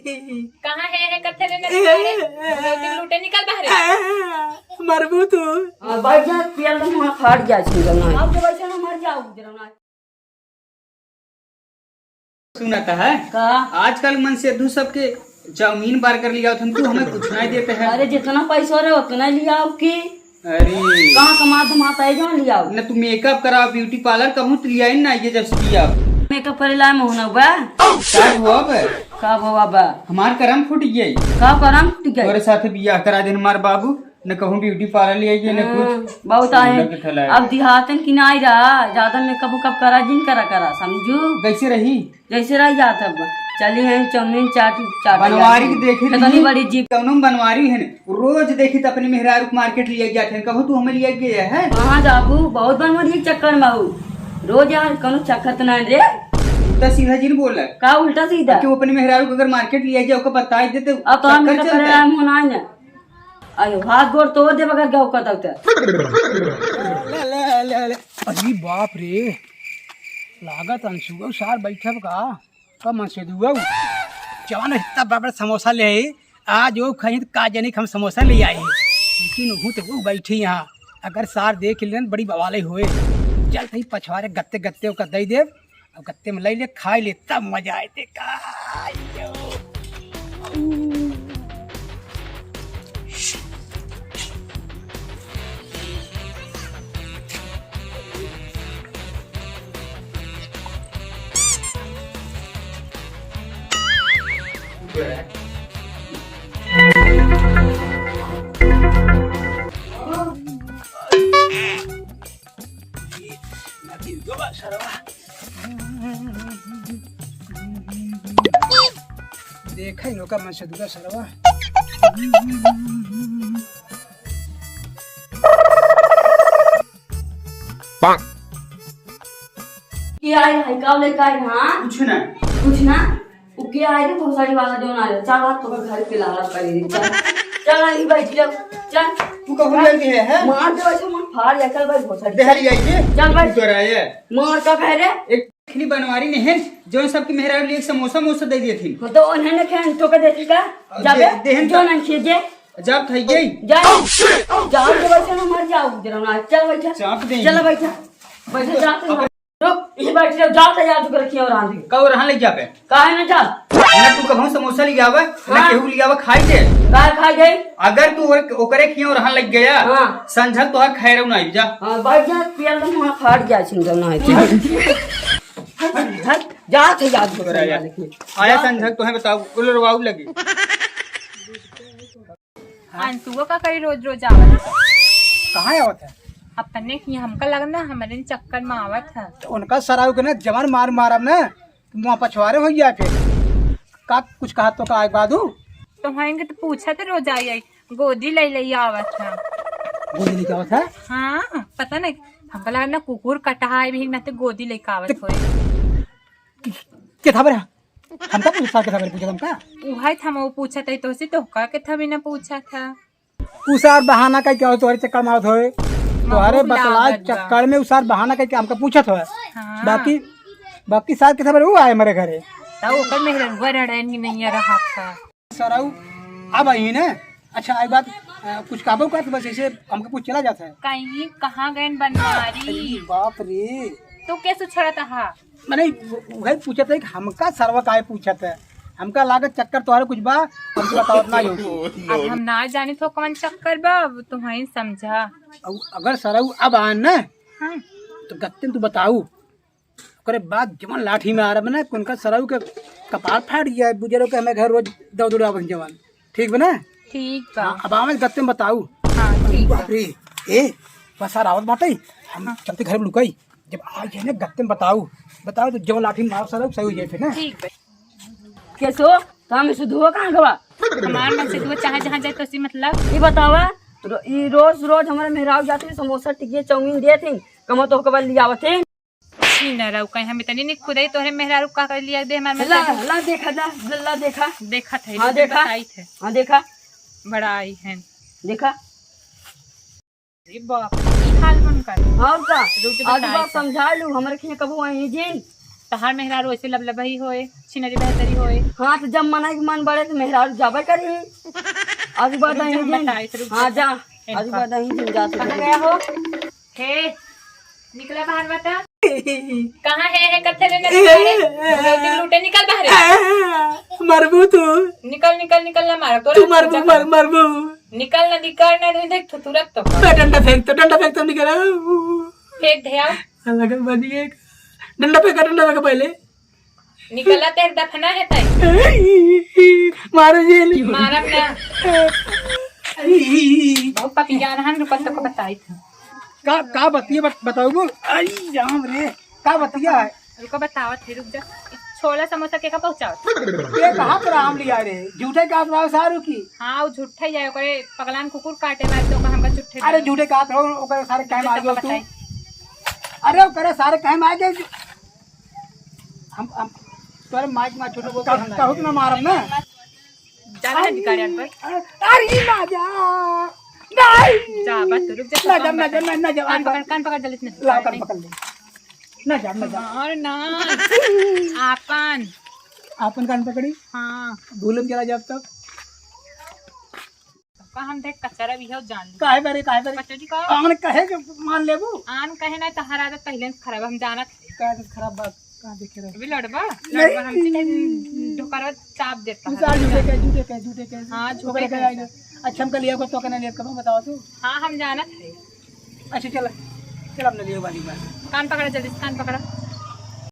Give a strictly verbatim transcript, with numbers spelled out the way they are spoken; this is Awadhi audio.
कहाँ है, है कथे रे, नहीं है? लूटे, लूटे, निकल बाहर। मरबू तू। हाँ, बैठ जा, पियल तो मुँह फाट जाए छी, जब ना। अब जब ऐसे ना मर जाओ, जब ना। सुनाता है? का? आजकल मन से दू सबके चाउमीन बर्गर लियावत हन, तू हमें कुछ नहीं देते है। अरे, जितना पैसा रहे, उतना लियाओ की। अरे। कहाँ कमा धमाता है, जहाँ लियाओ। न तू मेकअप कराओ, ब्यूटी पार्लर कहूँ तो लियाई ना, ये जब से लियाओ। मेकअप करे लाए मोहना बा। का हुआ बे? का हुआ बा? हमार करम फूट गई। का करम फूट गई? तोरे साथ बियाह करा देन हमार बाबू। न कहूँ ब्यूटी पार्लर ले आइए, न हाँ, कुछ। बहुत आए। उनका के थैला है। अब देहातन की नाई रहा, ज्यादा मेकअप उकअप करा, जिन करा, करा, समझू? कैसे रही? जैसे रह जात अब। चली हैं चाउमीन चाट, चाट बनवारी के देखी कितनी बड़ी जीप। कौनो बनवारी है न, रोज देखी त अपनी मेहरारू के मार्केट ले जात है, कहूँ तू हमें ले गया है? कहाँ जाबू? बहुत बनवारी के चक्कर में हूँ। रोज यहाँ कौनो चक्कर तो नहीं रे। उल्टा सीधा जिन बोला। का उल्टा सीधा? क्यों अपनी मेहरारू को अगर मार्केट ले जाओ, को बता देते, अब तो हम चक्कर तो चलता करे है। हम होना है ना। अयो, हाथ गोड़ तोड़ देब अगर गौ कतौ त। ले, ले, ले, ले। अरे बाप रे, लागत अंशुआ सार बैठब का? का मन से दुआ? जवान इतना बड़ा बड़ा समोसा ले आई, आज वो खाई त का जानी हम समोसा ले आई, लेकिन वो तो वो बैठी यहाँ। अगर सार देख लेन बड़ी बवाले होए। चल तही पछवारे गत्ते गत्ते ओका दे देब। अब गत्ते में ले ले, खाई ले, तब मजा आए। देखा, आइयो। देखा ही नौका मन से दूरा सरवा। ये आई है, का लेकर आई, हाँ? कुछ ना। कुछ ना? वो क्या आए रे भोसड़ी वाला जौन आए? चल, आज तोका घर के लाला करी रे, चल। चल, यहीं बैठ ले, चल। तू कबूल चल। लगी है, हैं? मार दे वैसे, मन फाड़ या, चल भाई भोसड़ी। देहरी आई के? चल भाई। तू तो रहा है। मार का कह रे? एक खिली बनवारी नहीं है, जौन सबके मेहरारू लिए समोसा मोसा दे दिए थे। हाँ, तो उन्हें ने खेन तो का देती का? अब जाबे, दे-, देहन जो का? नहीं खींचे। जब खाई गई। जा। जाओ, तो वैसे ना मर जाओ, जरा ना। चल बैठा। चाप दे। चल बैठा। बैठा, जा तो। रुक, ये बैठ जाओ, जा तो यार, तू रखिए और आंधी। का ओरहन लग जाबे? काहे ना जा? ना तू कभू समोसा ले आवे, ना हाँ। केहू ले आवे खाई दे। का खाई दे? अगर तू ओर-, ओकरे खिया ओरहन लग गया, हाँ। संझक तोहार खैर ना आई जा। हाँ, बैठ जा, पियल तो मुँह फाट जाए, सुंदर ना है। हट, हट, जा तो यार, तू ओकरा यार। आया संझक तोहे बताओ, उलरवाऊ लगी। अंशुओ का करी रोज रोज आवत है। कहाँ आवत है? अपने की हमका लगना हमरे चक्कर में आवत है। तो उनका सराव के ना जवान मार मारब ना, तो मुँह पछवारे हो गया फिर। का कुछ कहा तो का एक बादू? तो होएंगे तो पूछा तो रोज आई आई, गोदी ले ले आवत है। गोदी लेके आवत है? हाँ, पता नहीं, हमका लगना कुकुर कटहा है भी ना तो गोदी लेके आवत तो होए। के था बरे? हमका पूछत था, के था बरे पूछत हमका? उहे था, वो पूछत है तो से तो का के था भी ना पूछा था। उ सार बहाना कइके और तोहरे चक्कर मारत होए। तोहरे बतलाए चक्कर में उ सार बहाना कइके हमका पूछत होए। हाँ। बाकी, बाकी सार के था बरे उ आए हमारे घरे। तब ओकर मेहररुआ रड़ैन की नहीं रहा था। सरऊ, अब आई ना। अच्छा, एक बात, अ, कुछ कहबो का तो बस ऐसे हमका कुछ चला जाता है। कहीं कहाँ गए बनवारी? अरे बाप रे। तू कैसे छड़त हा? मने, वही पूछत है कि हमका सरवा काहे पूछत है? हमका लागत चक्कर तोहरे कुछ बा, हमके बतावत ना हो। अब हम ना जानी तो कौन चक्कर बा, अब तुम्हें समझा। अब अगर सरऊ अब आन ना, हाँ। तो गत्ते में तू बताऊ, ओकरे बाद जवन लाठी में आ रहा ना, उनका सरऊ के कपार फाट गया है, बुझे रहो कि हमें घर रोज दौड़ दौड़ आवन जवान। ठीक बा ना? ठीक बा। हाँ, अब आवे गत्ते में बताऊ। हाँ, ठीक बा। बाप रे, ए, बस सार आवत बाटे, हम हाँ। चलते घर में लुकाई। जब आ जाए ना गत्ते में बताऊ, बताऊ तो जवन लाठी मार सारा सही हो जाए फिर ना। ठीक बा। कैसो? तो हम सुधुआ कहाँ गवा? हमार मन से दुआ चाहे जहाँ जाए तो सी मतलब। ई बतावा, रो-, ई रोज रोज हमारे मेहरारू जाते हैं, समोसा, टिकिया, चाउमीन देत हैं, कमो तो ओकर बाद लियावत हैं। छी न रहू कहीं हम इतनी नहीं खुदे तोहरे मेहरारू का कर लिया दे हमार मन ला, से दुआ। ला देखा, ला, ला देखा। देखत है, हाँ, लेकिन देखा। बताई थे। हाँ, देखा। बड़ा आई है। देखा। अरे बाप रे, ई हाल मन कर। और का? रुक, आज बताई बात था। समझा लू, हमरे खिया कबू आई जिन। तहार मेहरारू ऐसे लबलबही होए, छिनरी बहतरी होए। हाँ, तो जब मना के मन बढ़े तो मेहरारू जाबे करी। आज बात नहीं हम जिन। बताई, रुक हाँ, जा। जा। इनका। आज बात नहीं जिन, जा तू। कहाँ गया हो? हे, निकला बाहर बता। कहाँ है, है, कत्थे लेने निकला है? भगवती लूटे, निकल बाहर। मरबू तू। निकल, निकल, निकल, ना मारो, तोरा तू मरबू, मर, मरबू। निकल ना, निकल ना, नहीं देख, तू तुरंत तो। बे, डंडा फेंक तो, डंडा फेंक तो, निकल। फेंक दे, आओ। लगल बनिए। डंडा फेंका, डंडा फेंका पहले। निकला तेरे दफना है तई। मारो जेल। मारब ना। बहुत पपियान हन, रुकत तक बताई था। का, का बतिया बत-, बताऊ? आई जाम रे, का बतिया है? रुको बतावत है, रुक जा। छोला समोसा के का पहुँचावत? ये कहाँ पर आम लिया रे? झूठे का बताओ सारू की? हाँ, वो झूठे ही है, ओकरे पगलान कुकुर काटे बा, तो हमका झूठे अरे बोले। झूठे का तो ओकरे सारे काहे में आ गयो तू? बताई। अरे ओकरे सारे काहे में आ गयो? हम, हम तोरे माइक में छोटे बोल का-, हम कहूँ तो ना मारब ना। ज्यादा ना अधिकार है पर। अरे, अरे, ना जा। नहीं। जा, बस रुक जा, ना जा, ना जा, ना जा, ना जा, कान पकड़, कान पकड़, जल्दी से। ला, कान पकड़ ले। ना जा, ना जा। और ना। आपन। आपन कान पकड़ी? हाँ। भूलन चला जाब तब। का हम देख कचरा भी हो जान ली। काहे बारे, काहे बारे? कचौड़ी का? आन कहे के मान लेबू? आन कहे ना, तहार आदत पहले से खराब, हम जानत है। का आदत खराब बा? कहाँ देखे रहे? अभी लड़बा? नहीं। लड़बा हमसे कहीं ढोकरवा चाप देता तू है। सार झूठे के, झूठे के, झूठे के। हाँ, झूठे ओकरे के। के आइले। अच्छा, हम कल लिया को तो कहना लिया, कब बताओ तू? हाँ, हम जानत है। अच्छा, चल, चल, हमने लियो बारी बार। कान पकड़ा जल्दी से, कान पकड़ा।